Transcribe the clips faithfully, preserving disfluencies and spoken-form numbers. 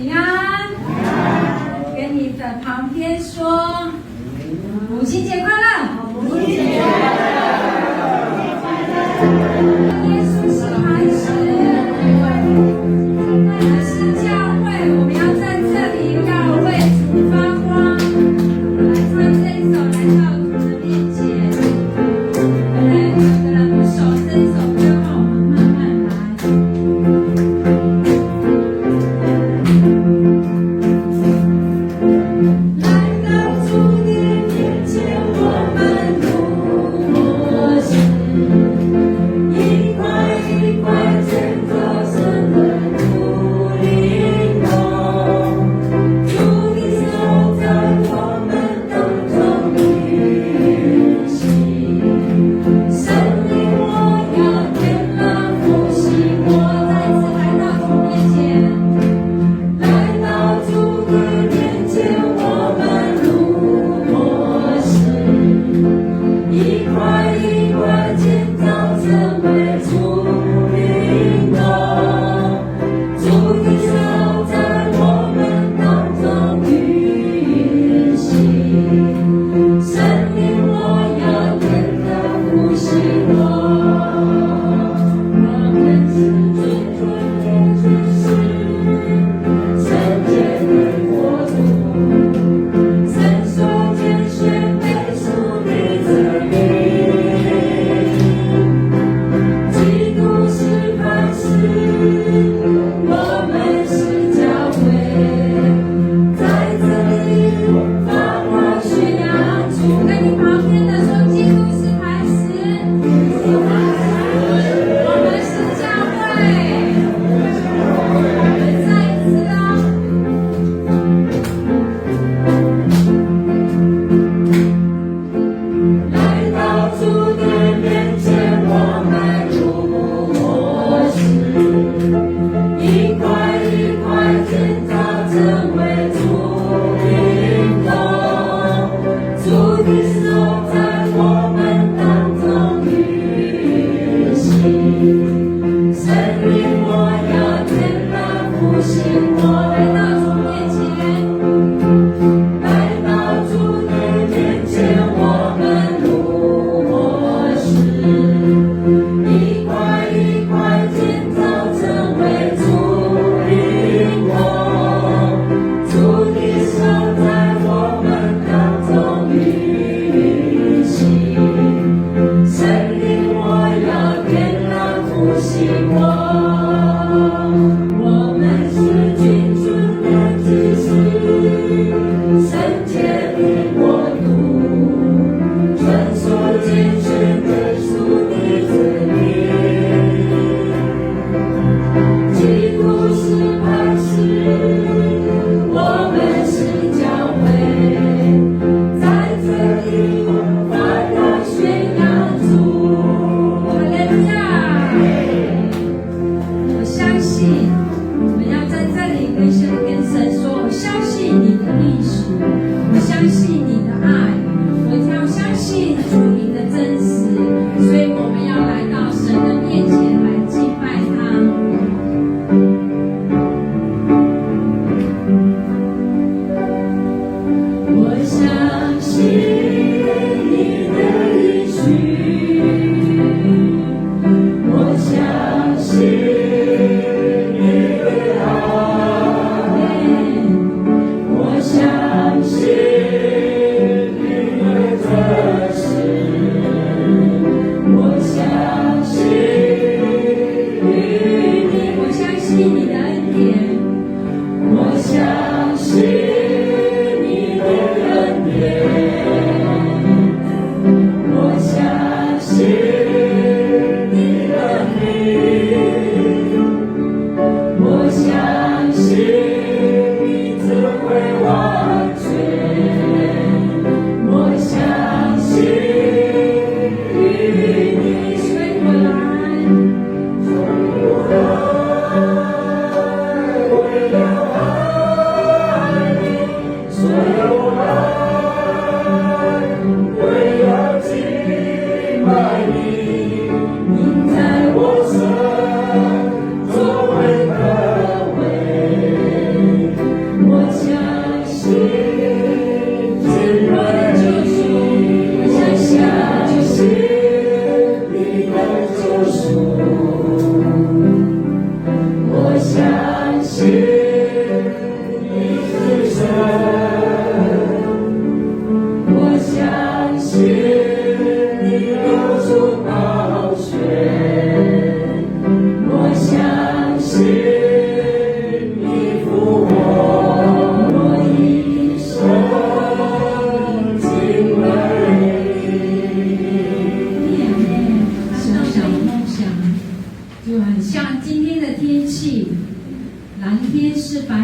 平安，跟你的旁边说，母亲节快乐！母亲节快乐！耶稣是磐石，磐石教会，我们要在这里要为主发光。来唱这一首，来到主的面前。来，我们手伸手之后，我们慢慢来。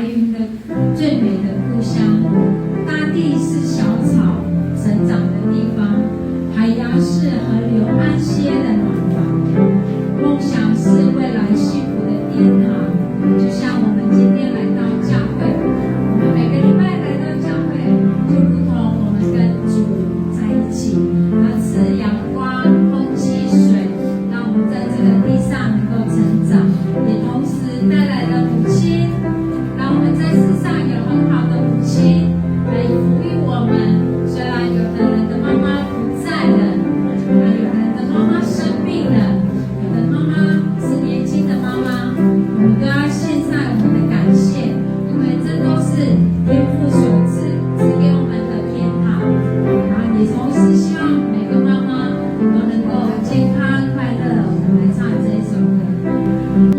云的最美的故乡，大地是小草成长的地方，海洋是河流安歇的暖房。梦想是未来幸福的殿堂，就像我们今天来到教会，我们每个礼拜来到教会，就如同我们跟主在一起，那赐阳光、空气、水，让我们在这个地上能够成长，也同时带来了母亲，让我们在世上有很好的母亲来抚育我们。虽然有的人的妈妈不在了，那有的人的妈妈生病了，有的妈妈是年轻的妈妈，我们都要献上我们的感谢，因为这都是天父所赐，赐给我们的天堂。然后也同时希望每个妈妈都能够健康快乐。我们来唱这一首歌。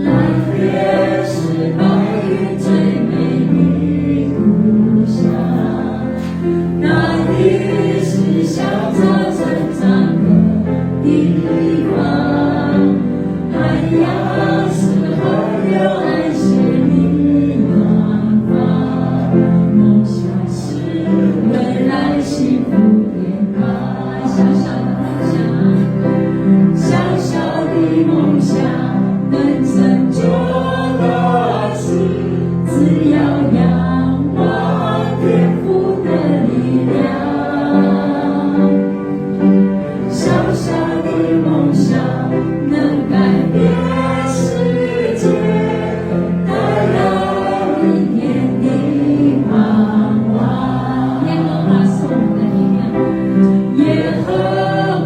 蓝天是白云最美的故乡，大地是小草成长的地方，海洋是河流安歇的暖房，梦想是未来幸福的 小小的梦想，小小的梦想能成就大事，只要仰望天父的力量。小小的梦想能改变世界， 带来明天的盼望。耶和华是我们的力量。耶和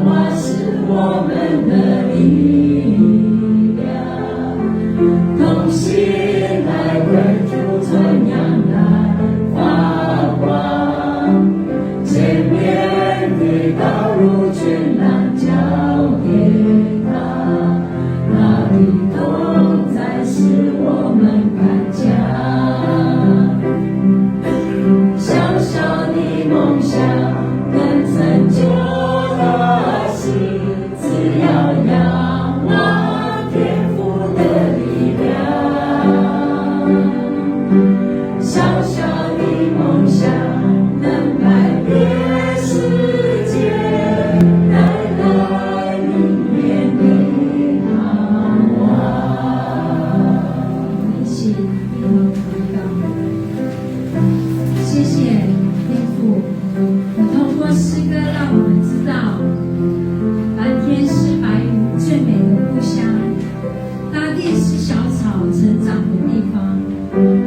华是我们的力量。同心来为主传扬来发光。前面的道路全然交给他。 他的同在使我们刚强。小小的梦想能成就大事，只要仰望天父的力量。 小小的梦想能改变世界，带来明天的盼望。一起低头祷告。谢谢天父，你透过诗歌让我们知道，蓝天是白云最美的故乡。 大地是小草成长的地方，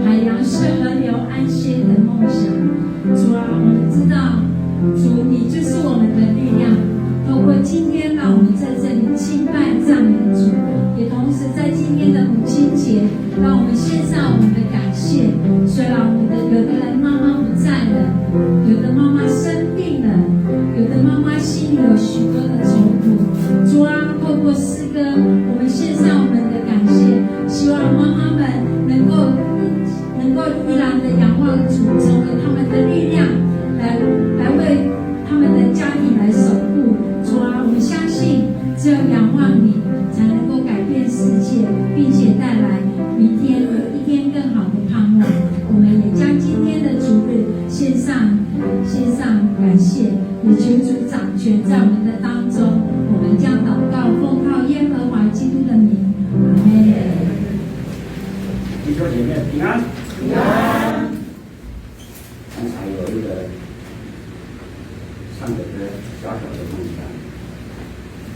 海洋是河流安歇的梦想。主啊，我们知道，主，你就是我们的力量。透过今天，让我们在这里敬拜赞美主，也同时在今天的母亲节，让我们献上我们的感谢。虽然我们的有的人妈妈不在了，有的妈妈生病了，有的妈妈心里有许多的愁苦。主啊，透过诗 歌，我们献上我们的感谢，希望妈妈们能够，能够依然的仰望主，成为他们的力量，来，来为他们的家庭来守护。主啊，我们相信只有仰望你，才能够改变世界，并且带来明天一天更好的盼望。我们也将今天的主日献上，献上感谢。 也求主掌权在我们的当中。我们将祷告，奉靠耶和华基督的名，阿们。弟兄姐妹平安。平安。刚才有一个唱的歌，小小的梦想。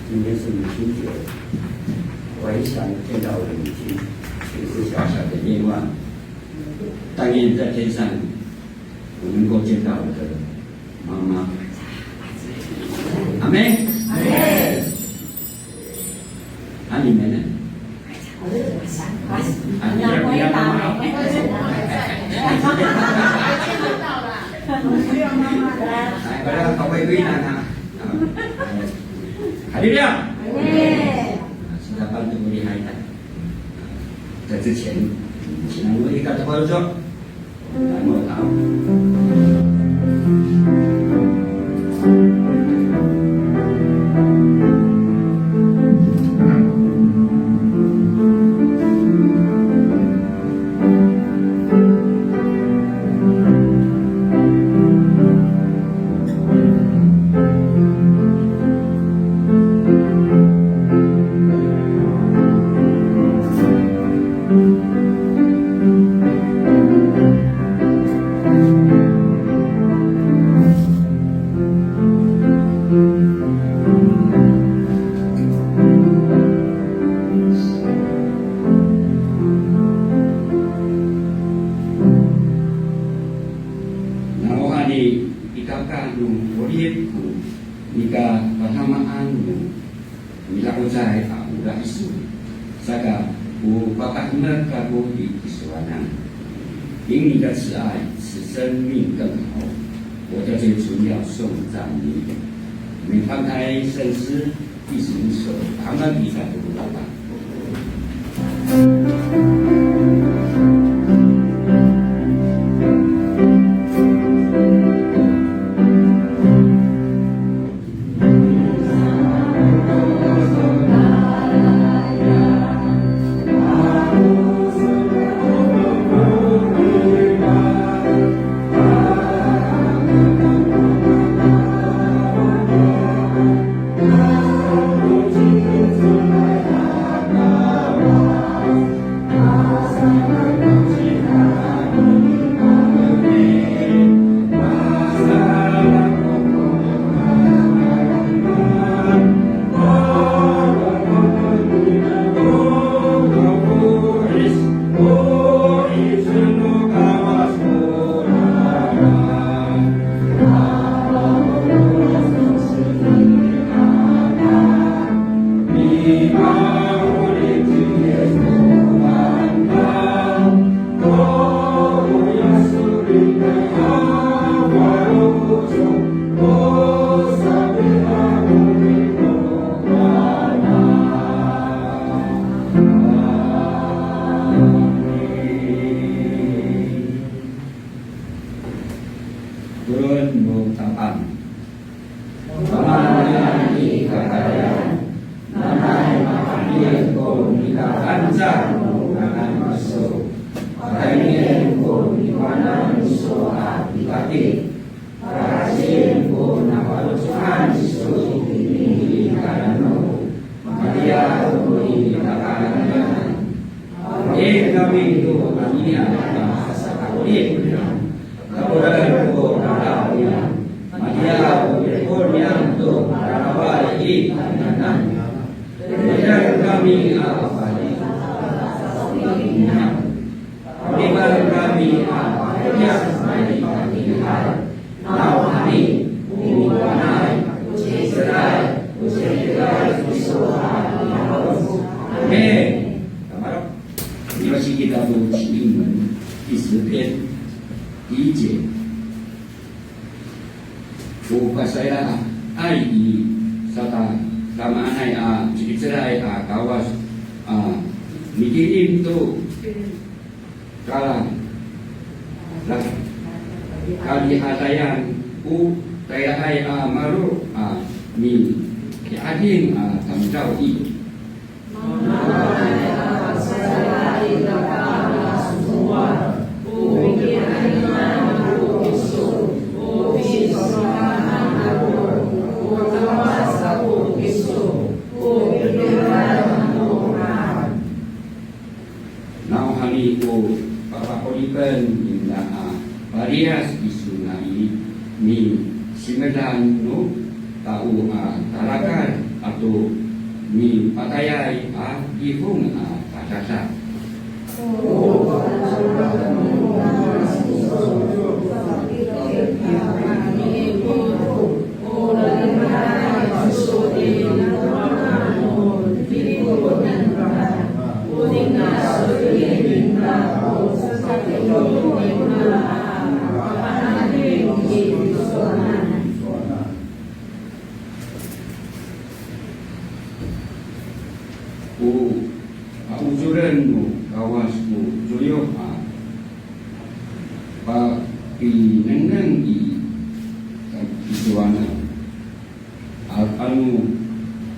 今天是母亲节，我很想见到我的母亲，也是小小的愿望。但愿在天上，我能够见到我的 妈妈。阿们。阿们。啊，你们呢？啊，你们，你们妈妈。来，快点，赶快归纳啊。哈利路亚。在之前，请我们一个祷告说。Ka no 'orip ko nika padamaan no mila'ocay a olah iso, saka o papahemek kako i tisowanan. 因你的慈爱，使生命更好。我的嘴唇要颂赞你。我们翻开圣诗 第十五首，咱们一起来读好吗？Polong no Tapang. Mama niyam i kakarayan, nanay mapa'icel ko nika Pangcah no ngangan iso. Pakayni ko nikowanan iso a pitaki. Pahaen ko nafaloco'an iso itini i kaenen no Maria to i takanan. Haen kami to anini a saka'orip niyam. Kapolen ko raraw niyam. Matiya ko ripon niyam to malalaway i kamiyanan. Remi'ad kami a pahapinang niyam. Palimal kami a pahapinang niyam. Nawhani, o mikowanay, o ci'icelay, o ci'icelay kiso a mihaen. Amin. Tamaroke. 我们一起来读经文第十篇第一节。O pasayraay i, saka tamaanay a ci'icelay a Kawas a mikilim to kala, la, kali'adayan o tayraay a maro' a miki'ading a tamdaw i. Nawhani o papa'oripen ningra a paliyas iso nai misimedan no tao a tarakal ato mipatayay a lifong a tadada. O paocoren no Kawas ko coyoh a papinengneng i tisowanan. A, ano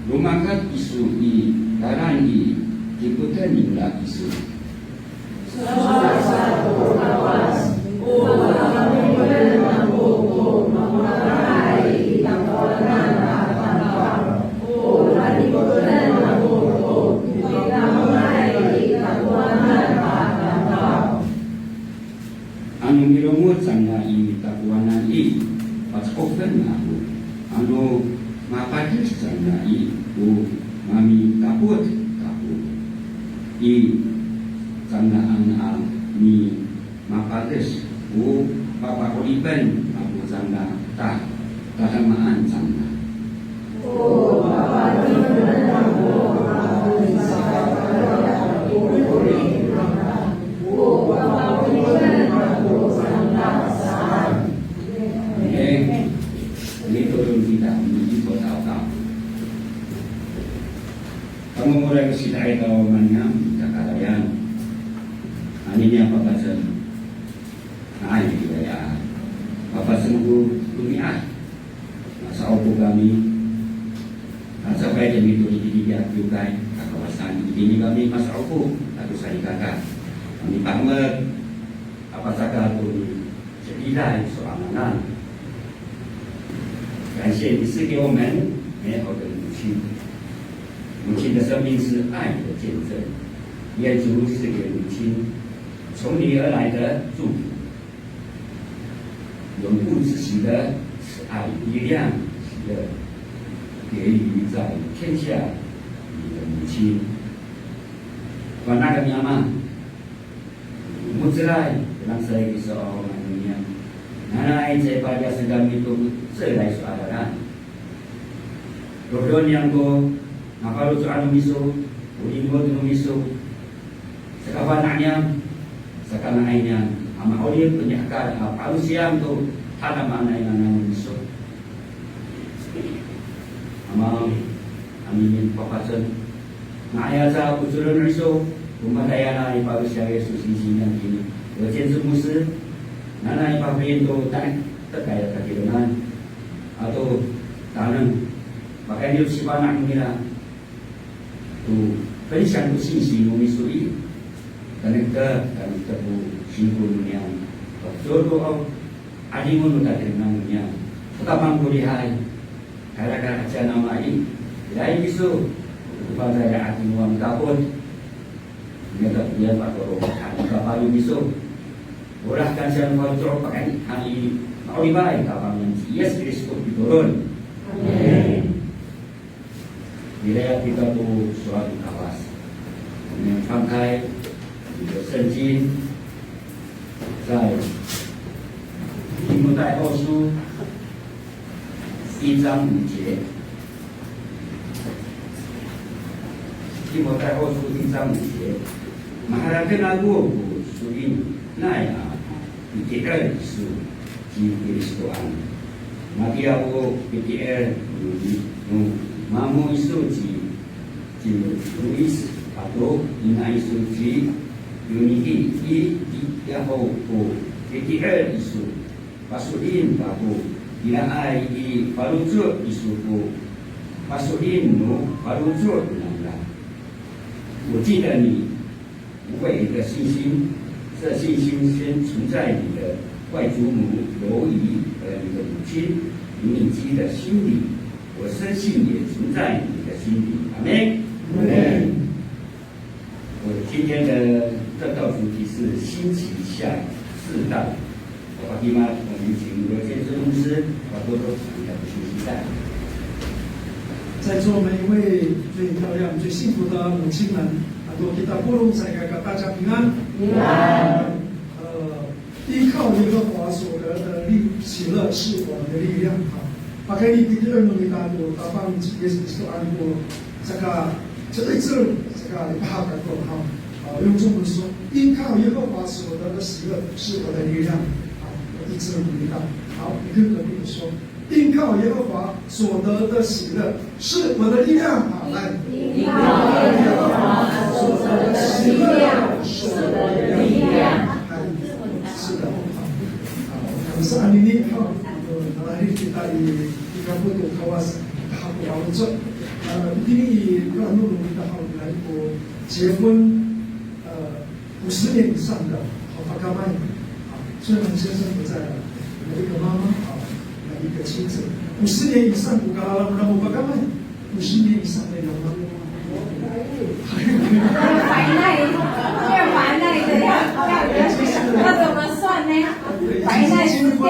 romakat kiso i lalan i, dikoten ningra kiso. Ano milongoc cangra i takowanan i, pacofoen ako. Ano mapades cangra i, o mamitapot ako. I cangraan a mimapades, o Papa'oripen ako cangra, ta tadamaan cangra. Amen. Mitolon kita, mitolon kita. Kamomoray ko sidaay to maniyam, kakarayan. Anini a papacem, nai, ira, papacem ko romi'ad. Masa'opo kami. Masa'opo kami to itini i kiwkay, kakawasan itini kami masa'opo, ato salikaka. Kami pahemek, a pasaka to ni Ce'iday so anganan. 感谢你赐给我们美好的母亲。母亲的生命是爱的见证，愿主赐给母亲从你而来的祝福，永不止息的慈爱、力量、喜乐，给予在天下你的母亲。Wanaka ni ama, mo^celay, langsay kiso a ngangan niyam. Nanay caay paliyas kami to mo^celay so adadan. Dodoen niyam ko nafaloco'an no miso, o limot no miso. Sakafana' niyam, sakanga'ay niyam, a ma'orip to niyahekal a palosiyang to tadamaanay ngangan no miso. Ama, anini papacem. Nga'ay aca ko 主人 iso, ko matayalay a palosiyang iso singsi niyam kini. Yo 建志牧师, nanay pafeli to tanek tekay a kakilengan. Ato taneng, pakayni to sifana' nira. To 分享 to singsi no miso i. Tanektek, tanektek ko singko no niyam. Pacodo aw, 'adingo no tatirengan no niyam. O Tapang ko lihay. Kayra karacian Ama i, ira kiso, o Fangcalay a 'adingo a mikapot. Mita koya patoro, a mikapalo kiso. Olah kansiya no faloco' pakayni i, ma'oripay Tapang niyam ci Yis Kristo pitolon. Amin. Ira kita to sowal no Kawas. 我们翻开你的圣经，在提摩太后书一章五节。提摩太后书一章五节。Maharateng ako ko so'elinay a pitier iso ci Kristoan. Matiya ko pitier no, no mamo iso ci, ci Lois ato ina iso ci Yoniki i, i, ya ho ko pitier iso. Paso'elin kako, iraay i faloco' iso ko paso'elin no faloco' nangra. 我记得你无偽的信心，这信心先存在你的外祖母罗以和你的母亲尼尼基的心里，我深信也存在你的心里。阿们。阿们。我今天的这道主题是新奇下世代。我把地方我们请罗建志牧师，把多多讲一下新奇下。在座每一位最漂亮、最幸福的母亲们，啊，多给大家平安。平安。呃，依靠耶和华所得的力，喜乐是我们的力量。好，pakayni pitier no mita to Tapang ci Yis Kristoan ko saka, saka icel, saka lipahak kako, 好，好，用中文说，依靠耶和华所得的喜乐是我的力量。好，我一直努力到。好，你跟隔壁的说，依靠耶和华所得的喜乐是我的力量。好，来。依靠耶和华所得的喜乐是我的力量。哎，是的，好。好，我们是安妮妮，好，我们来一起来 Ikapot no Kawas, haw, haw, so, a, itini i, kano no mita haw, 来过结婚，呃，五十年以上的，好，pakamay. 好，虽然先生不在了，那一个妈妈，好，那一个妻子，五十年以上，ko kalalamdaw no pakamay, 五十年以上的有吗？ Painay, 这个painay的要，要，要怎么算呢？Painay 是掉。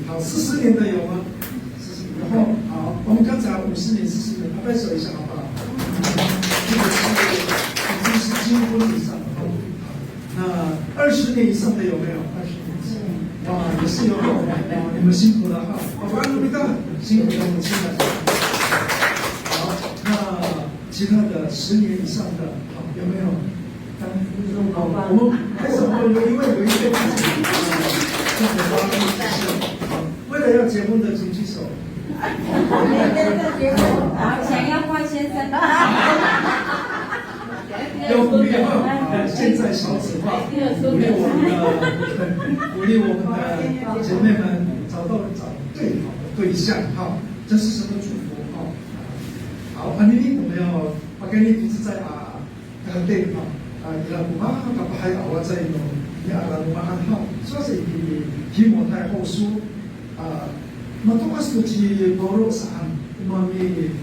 好，四十年的有吗？四十年。然后，好，我们刚才五十年、四十年，啊，拍手一下好不好？这个是已经是金婚以上了。好，那二十年以上的有没有？二十年以上。哇，也是有。哇，你们辛苦了哈。爸爸努力干，辛苦了，辛苦了。好，那其他的十年以上的，好，有没有？当好，我们开始，我们有一位，有一位，这样子，好，为了要结婚的请举手。好，想要换先生。要鼓励哈，现在少子化，鼓励我们的，鼓励我们的姐妹们找到，找对好的对象哈，这是什么祝福哈？好，那明天我们要，我跟你不是在啊，很累哈，啊，你要不嘛，搞不好还要再弄，你啊，那我们还好，说是以提摩太后书 A, mato'as to ci Pawlo saan, o mami, e,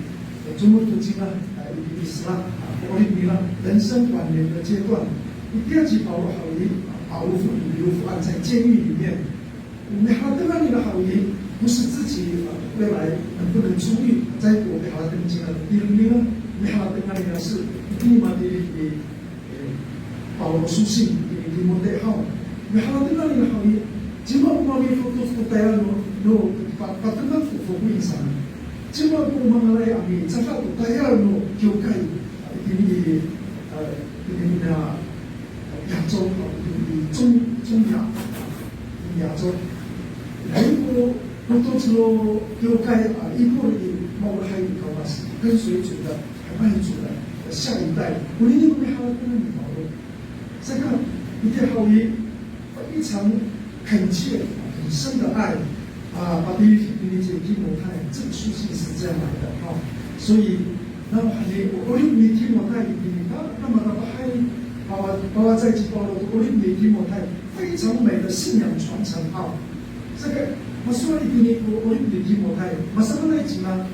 comod to cingra, a, i, i sera, a, 'orip nira, 人生晚年的阶段, itiya ci Pawlo haw i, a, o fo, i, o fo, a, 在监狱里面, o miharatengan nira haw i, 不是自己，呃，未来能不能出狱，在我 miharatengan cingra, tireng nira, miharatengan nira 是, itini matini i, Pawlo 书信 i Timote haw. Miharatengan nira haw i, cima o mami fotot ko tayal no, no, pa, patengan ko fokoin saan. Cima ko mangalay a micafay ko tayal no kiwkay, itini i, e, itini i, e, 亚洲, itini i 中, 中亚, 亚洲. Ira ko fotot no kiwkay, a, ikor i maolahay no Kawas, 跟随主的, a, 爱主的下一代. Onini ko miharatengan ni Pawlo. Saka, itiya haw i, 非常恳切、很深的爱。A, pati itini ci Timote, 这个书信是这样来的，哈。所以，那我还没，我，我，你 Timote 你，你，那，那么他还，把我，把我在一起，把我，我，你 Timote 非常美的信仰传承，哈。这个，我说 itini 我，我，你 Timote，马上来讲啊，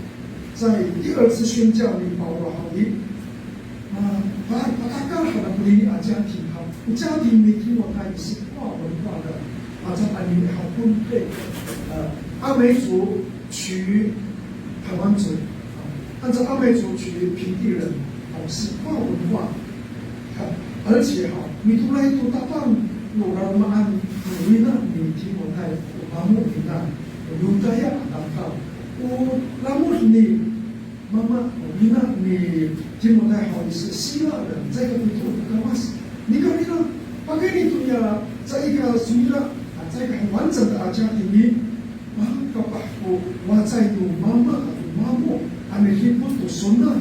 在第二次宣教里，保罗好一， 啊，他，他刚好的回应啊，家庭哈，家庭媒体我他也是跨文化的，啊，在那里好分配，呃，阿美族娶台湾族，啊，按照阿美族娶平地人，哦，是跨文化，啊，而且哈，你从来都打扮，我让我们按，我那你听我太，我麻木你那，我有大家打扮，我那么你。 Mama, o ina ni Timote haw i, Sila 的这个不同的 Kawas. Nika, nika, pakayni to niya, 在一个 sowira, a, 在一个很完整的 a, 家庭里, a, kapah ko wacay no mama ato mamo a midipot to sona,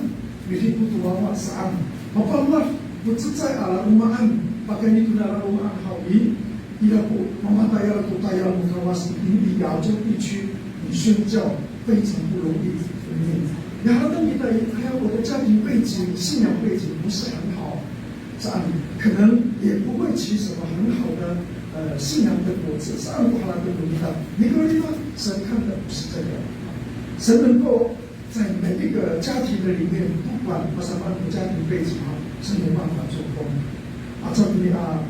midipot to wawa saan. Mapalowad ko cecay a laloma'an, pakayni to niya laloma'an haw i, ira ko mamatayal to tayal no Kawas i, i 亚洲地区 宣教非常不容易。然后当你在，哎呀，我的家庭背景、信仰背景不是很好，这样可能也不会结什么很好的，呃，信仰的果子，这样不好的果子。你可以吗？神看的不是这个，神能够在每一个家庭的里面，不管我什么样的家庭背景啊，是没办法做工。啊，这里啊，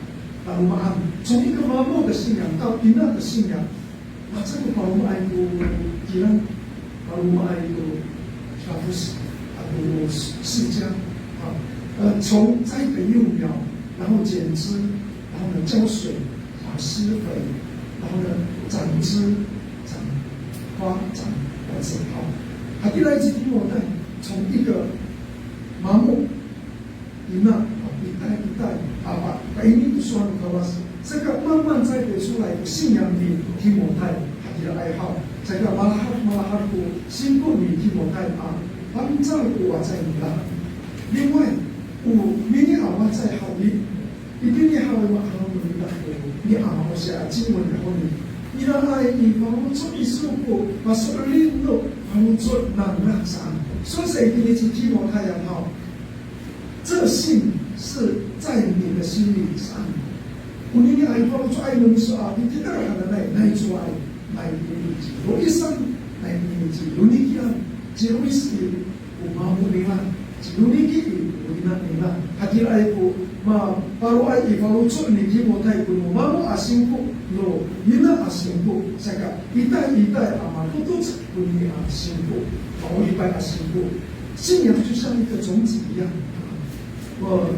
啊，我们啊，从一个麻木的信仰到平淡的信仰， 啊，这个 palomaay ko kilang, palomaay ko 大树，啊，ko 释迦，啊，呃，从栽培幼苗，然后剪枝，然后呢浇水，啊，施肥，然后呢长枝、长花、长果子，好。Hatira i ci Timote, 从一个麻木 Ina, a, pitay, pitay. A, pa, pa'ini to sowal no Kawas. Saka 慢慢栽培出来的信仰 ni Timote, hatiraay haw. Saka malahad, malahad ko singko ni Timote, a, fangcal ko wacay nira. 另外, o mini a wacay haw i, itini haw i, ma'araw no mita ko, ni a, o siya a 经文 haw i. Iraay i faloco' iso ko paso'elin no faloco' nangra saan. Sowal sa itini ci Timote haw. 这信是在你的心里上。Onini a i faloco'ay no miso a, itira hananay, nai cowaay, nai ninici. Ro isan, nai ninici. Ro nikian, ci ro is i, o mamo nira. Ci ro niki i, o ina nira. Hatiraay ko, ma, paroay i faloco' ni Timote ko no mamo a singko, no ina a singko. Saka, itay, itay, a mafotoc, Onini a singko, ma'oripay a singko. 信仰就像一个种子一样。我，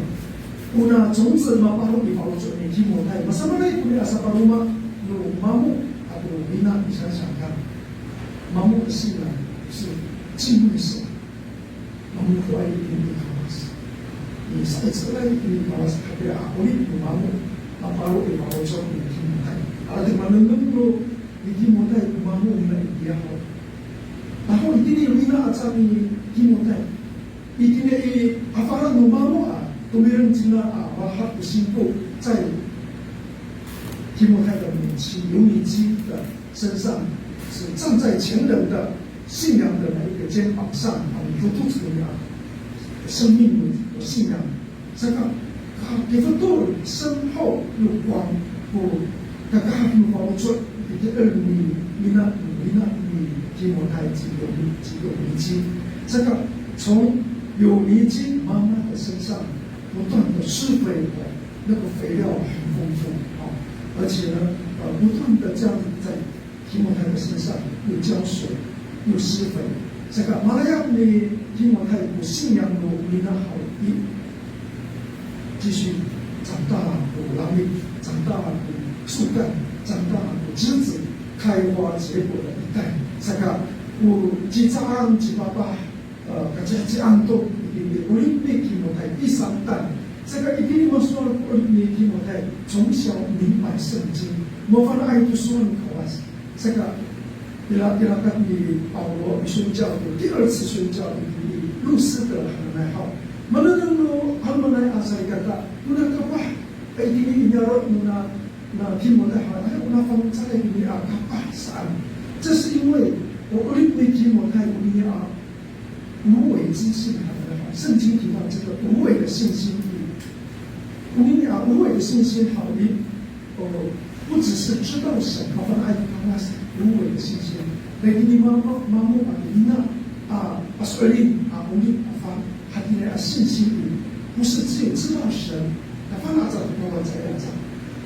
Ona 种子 maparo i faloco' ni Timotay, masamaanay koni a sapaloma no mamo ato no mina, 你想想看，mamo 的信仰是敬畏神。 Mamofoay itini i Kawas. Misa'icel itini i Kawas, hakiya a 'orip no mamo, maparo i faloco' ni Timotay. Alatek manengneng no ni Timotay ko mamo nira itiya haw. Taho itini wina aca ni Timotay. Itini i afaran no mamo a, tomireng cingra a, mahaen ko singko, 在提摩太的母亲，尤尼基的身上，是站在前人的信仰的那一个肩膀上，啊，你就不怎么样，生命有信仰。Saka, ka, kifetol 深厚又广，ko kakahaf no faloco' i titi'er ni, mina, mina ni Timotay ci Yoni, ci Yonici. Saka, 从尤尼基妈妈的身上不断的施肥，哦，那个肥料很丰富，哦，而且呢，呃，不断的这样子在提摩太的身上又浇水，又施肥。Saka, malayap ni Timotay ko 信仰 no mina haw i, 继续长大，有能力，长大，有树干，长大，有枝子，开花结果的一代。Saka, o cicaan, cipapa, e, kacihecian to itini i 'orip ni Timotay i saan. Saka itini masowal ko 'orip ni Timotay, 从小明白圣经, mafana'ay to sowal no Kawas. Saka, ira, irakat ni Pawlo i 宣教, 第二次宣教 itini i Lustra hananay haw. Manengneng no halemanay a salikaka, ona kapah, itini i niyaro' nona, na Timotay haw, ay, ona fangcalay itini a kapah saan. 这是因为 o 'orip ni Timotay konini a 无伪之信 hananay haw. 圣经提到这个无伪的信心。Konini a 无伪的信心 haw i, o, 不只是知道神，mafana'ay to Kawas, 无伪的信心。Itini mamo, mamo a, ina, a, paso'elin a, 'orip a, fa, hatiniay a 信心 i, 不是只有知道神，kafana' aca to Kawas caay aca,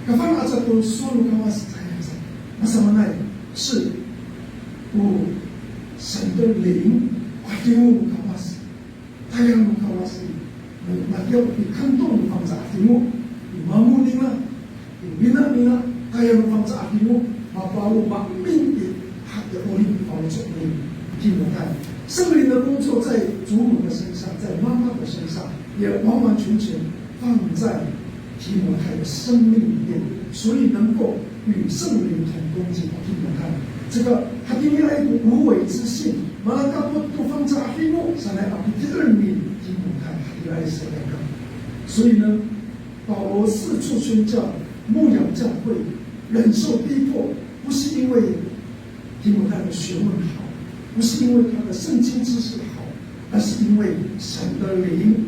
kafana' aca to sowal no Kawas caay aca. Masamaanay, 是 o 神的灵 a 'adingo no Kawas, tayal no Kawas i, matiya o pikantong no Fangcalay 'Adingo i mamo ningra, i mina ningra, tayal no Fangcalay 'Adingo, mapaloma, maemin i, hati 'orip i faloco' ni Timotay. 圣灵的工作在主母的身上，在妈妈的身上，也完完全全放在提摩太的生命里面，所以能够与圣灵同工。提摩太，这个 hatiniay ko 无伪之信, malakapot to Fangcalay 'Adingo sanay a piti'er ni Timotay, hatiraay salikaka. 所以呢，保罗四处宣教、牧养教会、忍受逼迫，不是因为 提摩太的学问好，不是因为他的圣经知识好，而是因为神的灵。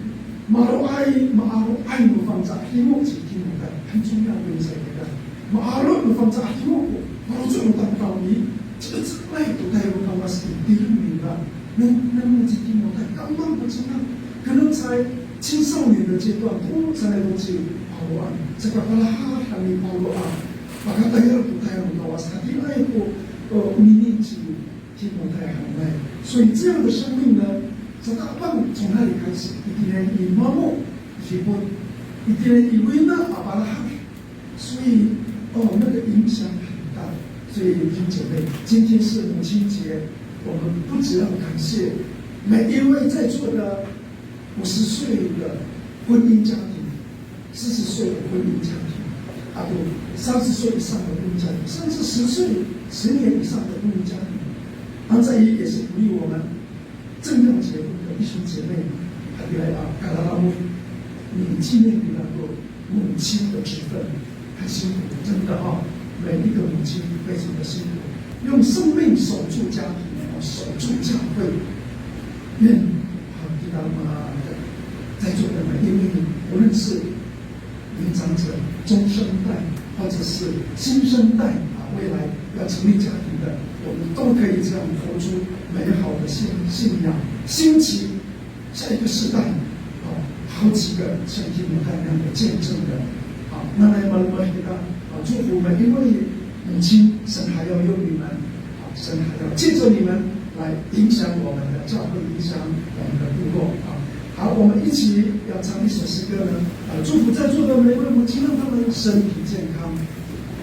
Maro' ay, maro' ay no Fangcalay 'Adingo ci Timotay, 很重要的一个。Maro' no Fangcalay 'Adingo ko, maro' no tamdaw i, 这个之外，古代有干嘛是第一名啊？那，那，那这地方他刚刚不知道，可能才青少年的阶段，哦，才来得及保罗啊，这个巴拉哈还没保罗啊，把他带到古代有干嘛是他第二个，呃，年纪 提摩太还没。所以这样的生命呢，这大半从哪里开始？Itini i mamo, sipot, itini i wina, Abraham。所以，哦，那个影响很大。所以，弟兄姐妹，今天是母亲节，我们不只要感谢每一位在座的五十岁的婚姻家庭，四十岁的婚姻家庭，啊，不，三十岁以上的婚姻家庭，甚至十岁、十年以上的婚姻家庭。啊，这也，也是鼓励我们正要结婚的弟兄姐妹，啊，来啊，感恩我们纪念你那个母亲的职分，很辛苦，真的哈，每一个母亲非常的辛苦，用生命守住家庭，守住教会。愿，啊，听到吗？在座的每一位，无论是年长者、中生代，或者是新生代啊，未来要成立家庭的，我们都可以这样活出美好的信，信仰，兴起下一个世代，啊，好几个像提摩太那样的见证人，啊，那来慢慢给他，啊，祝福每一位母亲，神还要用你们，啊，神还要借着你们来影响我们的教会，影响我们的部落，啊。好，我们一起要唱一首诗歌呢，呃，祝福在座的每一位母亲，让她们身体健康，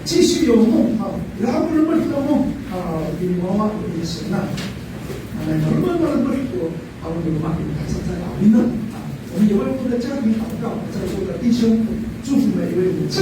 继续有梦啊，然后那么多梦啊，有娃娃有神啊，啊，那么那么多，啊，有嘛有打算在哪里呢？啊，我们也为我们的家庭祷告，在座的弟兄，祝福每一位母亲。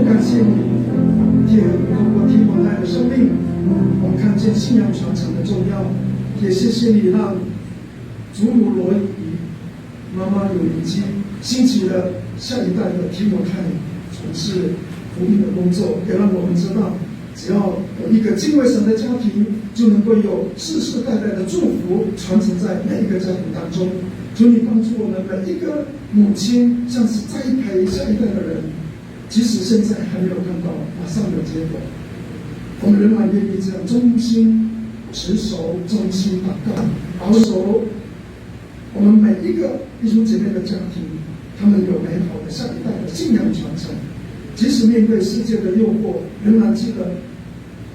感谢你，借由透过提摩太的生命，我们看见信仰传承的重要，也谢谢你让祖母罗伊妈妈有灵机，兴起了下一代的提摩太从事福音的工作，也让我们知道，只要有一个敬畏神的家庭，就能够有世世代代的祝福传承在每一个家庭当中。求你帮助我们每一个母亲，像是栽培下一代的人，即使现在还没有看到马上有结果，我们仍然愿意这样忠心持守、忠心祷告，保守我们每一个弟兄姐妹的家庭，他们有美好的下一代的信仰传承。即使面对世界的诱惑，仍然记得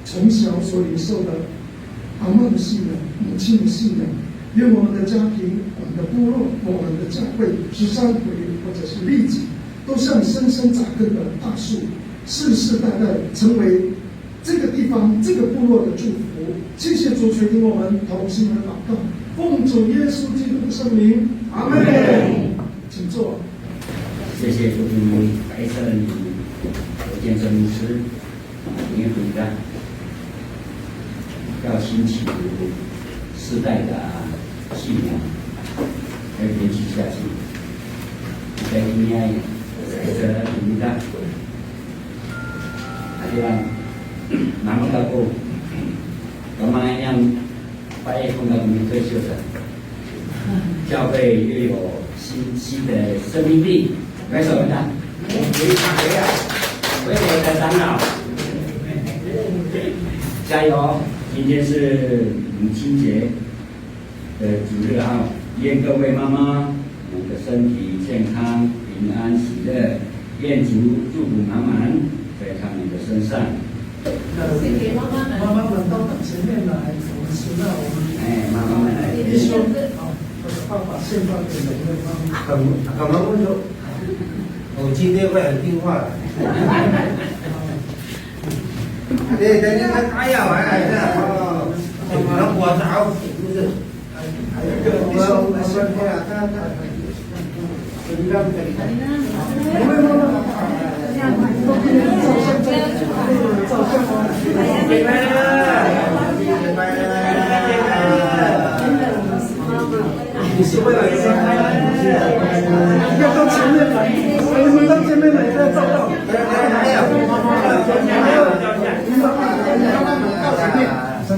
从小所领受的阿嬷的信仰、母亲的信仰。愿我们的家庭、我们的部落、我们的教会，十三回或者是立己，都像深深扎根的大树，世世代代成为这个地方、这个部落的祝福。谢谢主垂听我们同心的祷告，奉主耶稣基督的圣名，阿门。请坐。谢谢祝福你，白色的你，刘建生牧师。 啊，因为回答要兴起世代的信仰，要延续下去。Kita ini ay, sa Pilipinas. Adi lang, naman ako, kamay niyang paikong ako ng presyo sa 教会又有新，新的生命力。拍手呢？我也在当老。加油！今天是母亲节的主日啊，愿各位妈妈能够身体健康、平安喜乐，愿主祝福满满在他们的身上。 那妈妈们到前面来，我们是那我们，哎，妈妈们来。弟兄，好，我的爸爸献花给每一位妈妈。很，很忙碌，我今天会很听话的。对，等一下，哎呀，我还在，哦，然后我找，不是。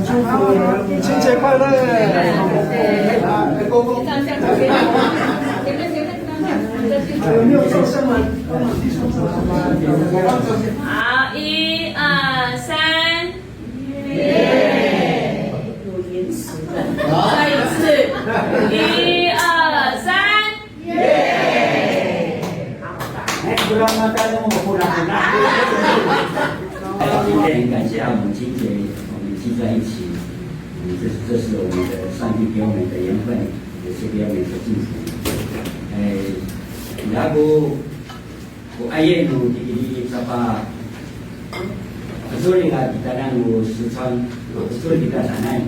祝福母亲节快乐！有没有照相啊？好，一二三。耶！有严肃再一次，一二三。耶！哎，不要那个那么不然不然。今天感谢母亲节，我们聚在一起，嗯，这是这是我们的上帝给我们的缘分，也是给我们的祝福。哎，然后 Ko Ayen no Tikili i, sapa, 'ecoren kita nano Sicon, 'ecoren kita sanay.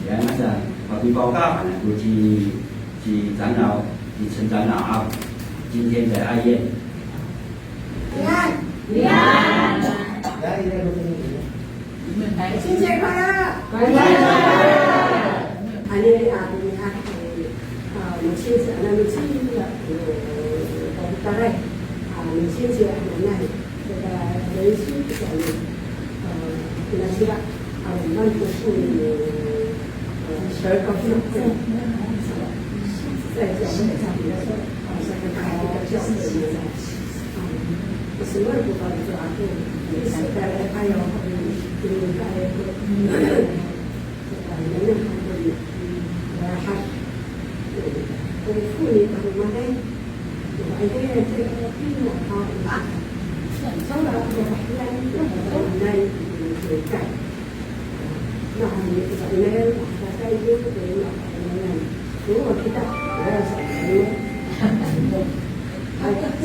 Ya, masa, pakipawka, ano ko ci, ci 长老, ci 陈长老 a, 今天的 Ayen. 平安。平安。平安。 母亲节快乐！快乐！ Anini a romi'ad, a, 母亲节, ano, 母亲节, a, o, o, 母亲节 hananay, tada, 母亲节, a, 母亲节, a, 我们不是, a, 十二月份, 在教会上面说, a, 在教会上面, a, 我是外国的, a, 我是在，还有, 还有, 还有,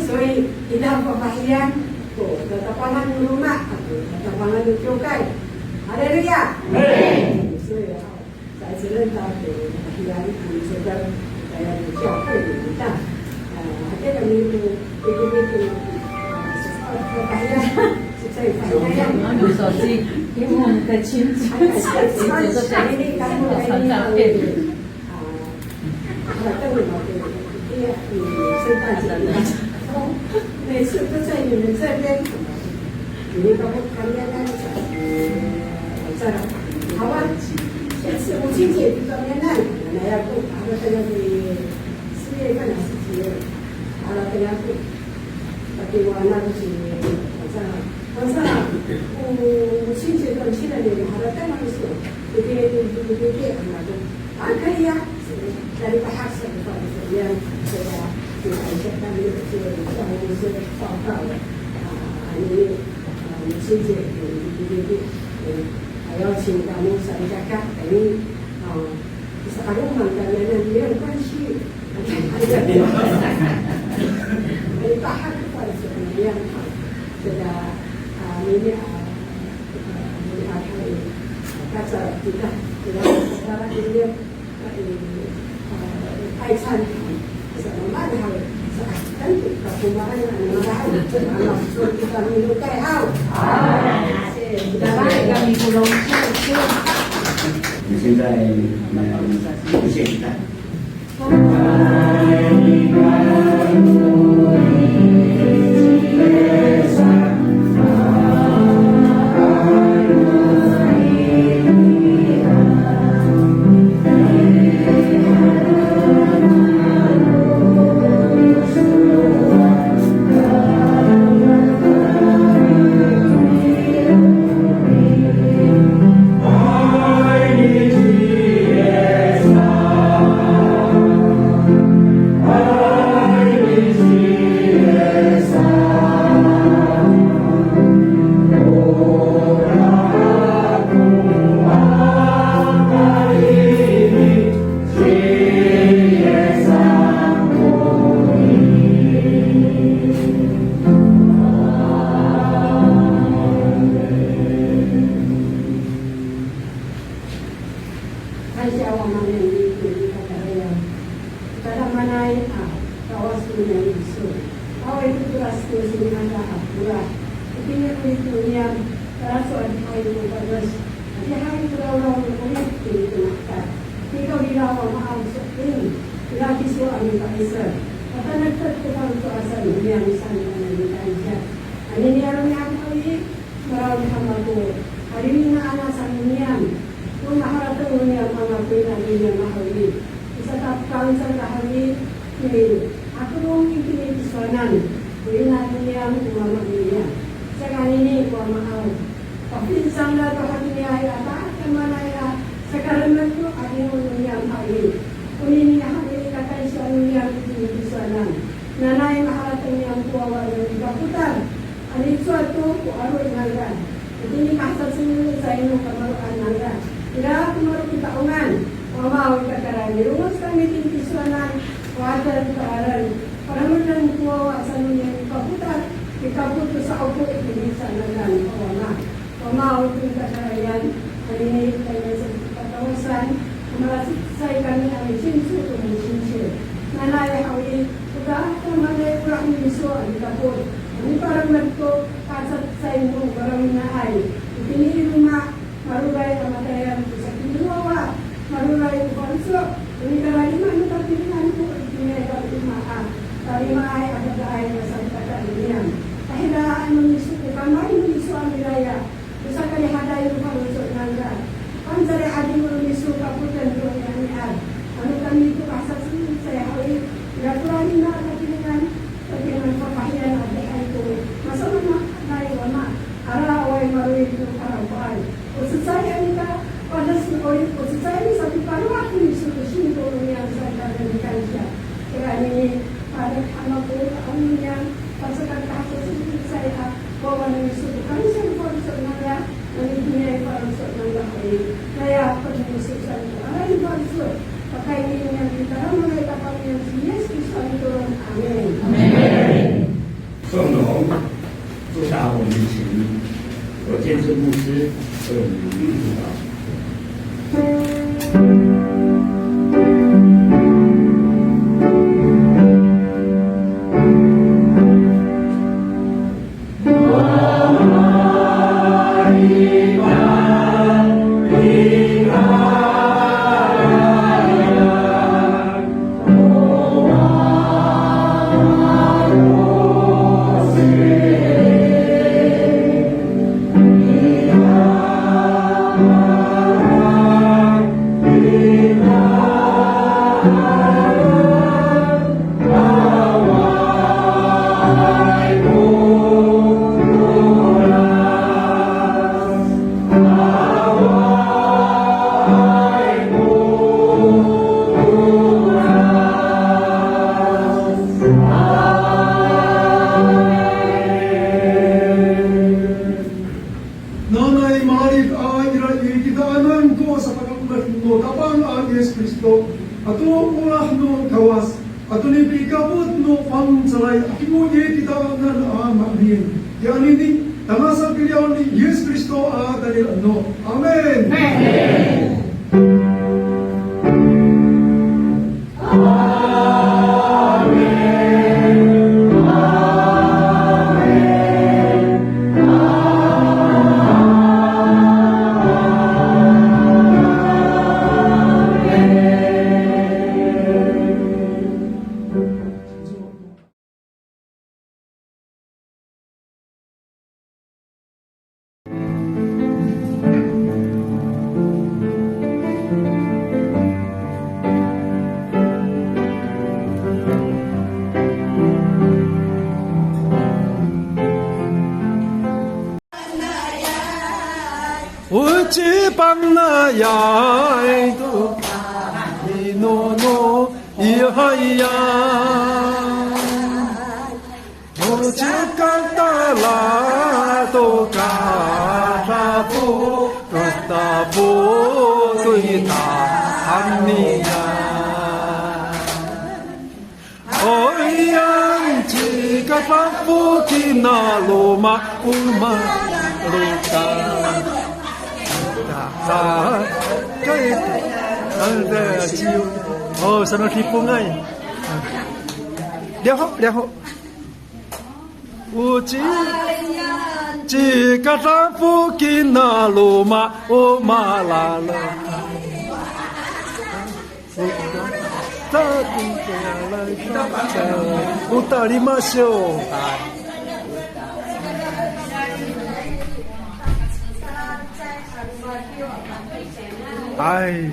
所以 kita fafahiyan ko tatapangan no loma', ko tatapangan no kiwkay. Haleluya! Amen. 所以啊, 再次认到 ko fafahiyan, ano, 说到 kaya no 教会 no mita. A, hatira kami ko, ko, ko, ko, a, fafahiyan, 是在 fafahiyan. 我们手机，因为我们的亲戚，亲戚都在传照片。 啊，那更好的，第二，嗯，圣诞节，每次都在你们这边，你们都不谈恋爱，呃，这样，好吧？下次母亲节就谈恋爱，那要不，好了，这个是四月份还是几月？好了，这样不，那给我那个是晚上，晚上，我母亲节到现在没有，好了，再忙一次，对不对？对不对？对不对？ 啊，可以啊，是，那你把它写一份，怎么样？这个，你看一下，他们有些，像我们是报告的，啊，你，啊，你亲戚，你，你，你，你，还要请他们参加，等于，啊，就是阿公嘛，跟人家没有关系，你把它放怎么样？啊，这个，啊，你，啊， 现在，嗯，谢谢大家。 Kaysya o Wama niyam i tini i kakarayan. Tadamaanay a Kawas niyam iso. Awa i totoras ko sini'ada a pola'. Itini ko ito niyam, talacowa adihay ko Kawas. Adihay ko lawlaw no 'orip itini to mahetek. Nikawrira Wamaaw, so'elin, ira kiso a mipa'icel. Matanektek ko faloco'asan niyam saan, anini a kaysya. Anini a romi'ad haw i, maraod han ako, halini na ana sa niyam. O maharateng niyam a makoina niyam a haw i, i satapang sa ka haw i, mihakolong itini i tisowanan. Koina niyam ko mama niyam. Saka anini ko Wamaaw, papinsang to hatiniay a tadamaanay a sakalemed no a Niyam haw i, onini haw i, kakansya no niyam itini tisowanan. Nanay maharateng niyam ko wawa no mikapotal. Ano icowa to ko 'aro' nangra, itini kahacecay no kamaro'an nangra. Ira ko maro' i ta'ongan, Wama aw kakarayan, milongoc kami tini tisowanan, o adada to a 'alo. Parameden ko wawa sa no niyam i kapotal, mikapot to sa'opo itini tisowanan, Wama. Wama aw kakarayan, anini tayni sa katawasan, malacecay kami a misinco to misinci. Nanay haw i, o tadamaanay olah no miso a mikapot, a miparamed to kahacecay no karaminaay itini i loma', maroray a matayal to saki no wawa, maroray ko faloco', o nikararima no tatirengan ko itini i loma' a tarimaay a dadaay a salikaka niyam. Tahira no miso ko kamay no miso a milaya, o sakarihaday no faloco' nangra. Fangcalay 'adingo no miso kapoten to romi'ami'ad. Ano kami to kahacecay haw i, ira ko rarima a tatirengan, tatirengan fafahiyan a adihay to masamaamaanay Wama, araway malowi to karakoay. O cecay a nika pades no 'orip, o cecay a nika sapipalowad no miso to singko no niyam saan, kami mikansiya. Ira anini, padak hama ko ano niyam, pacakat kahacecay a wawa no miso to kansiya no faloco' nangra, nanitini i faloco' nangra haw i. Naya, pa'edil no miso saan ko aray no faloco', pakayni niyam i tadamaanay Tapang niyam ci Yis Kristo a mitolon. Amin. 送荣，祝大家，我们一起有见证牧师为我们祈祷。 Nanay ma'arip a ira i kitaanan ko sapakaolah no Tapang a Yis Kristo, ato olah no Kawas, ato nipikapot no fangcalay a 'adingo i kitaanan a maemin. Ya anini, tangasa kiliyaw ni Yis Kristo a tayni no. Amin. Amin. O cipanayay to kinono i haya. O cikatala to kadafo, kadafo to i tahan niyam. Oyan cikadafo kina loma', o malokay. Kay, anda ciyo. O, sano dipongay. Liyaho, liyaho. O ci, cikadafo kina loma', o malalok. O talima siyo. Ay.